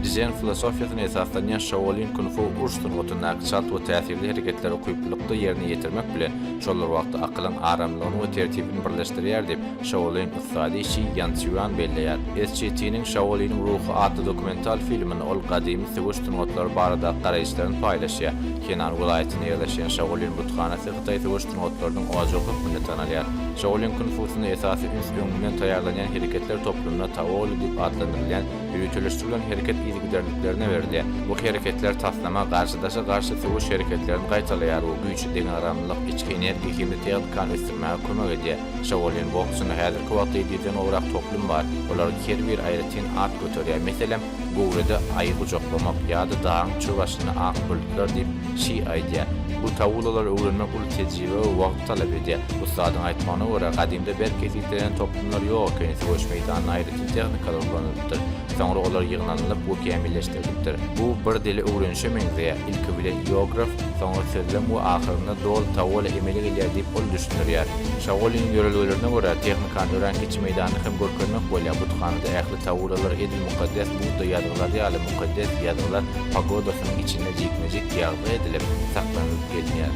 Czen filosofiýasyna esaslanýan Şaolin kung-fu uruş sungatyndaky çalt we täsirli hereketleri ukyplylykda ýerine ýetirmek bilen, şol bir wagtda akylyň aramlygyny we tertibini birleşdirýär diýip, Şaolin ussady Şi Ýançýuan belleýär. SCT-niň Şaoliniň ruhy atly dokumental filminde ol gadymy söweş sungatlary baradaky garaýyşlaryny paýlaşýar. Henan welaýatynda ýerleşýän Şaolin buthanasy hytaý söweş sungatlarynyň ojagy hökmünde tanalýar. Şaolin kung-fusynda esasy üns öňünden taýýarlanýan hereketler toplumyna taolu diýip atlandyrylýan ýöriteleşdirilen hereket yzygiderliklerine berilýär. Bu hereketler taslama, garşydaşa garşy söweş hereketlerini gaýtalaýar we güýç, deňagramlylyk, içki energiýa hem-de tehnikany ösdürmäge kömek edýär. Şaolin boksunda häzirki wagtda 700-den gowrak toplum bar. Olaryň her biri aýratyn at göterýär. Meselem, göwrede aýy gujaklamak ýa-da dagyň çür başynda ak bulutlar diýip, Şi aýdýar. Bu taulalary öwrenmek uly tejribe we wagt talap edýär. Ussadyň aýtmagyna görä, gadymda berk kesgitlenen toplumlar ýok ekeni, söweş meýdanynda aýratyn tehnikalar ulanylypdyr. Soňra olar ýygnanylyp we kämilleşdirilipdir. Bu bir dili öwrenişe meňzeýär, ilki bilen ieograf, soňra sözlem we ahyrynda doly taula emele gelýär diýip ol düşündirýär. Şaoliniň ýörelgelerine görä, tehnikany örän kiçi meýdanda hem görkezmek bolýar, buthanada ähli taulalar edil mukaddes Budda ýazgylary ýaly mukaddes ýazgylar pagodasynyň içinde jikme-jik ýazgy edilip, saklanylyp gelinýär.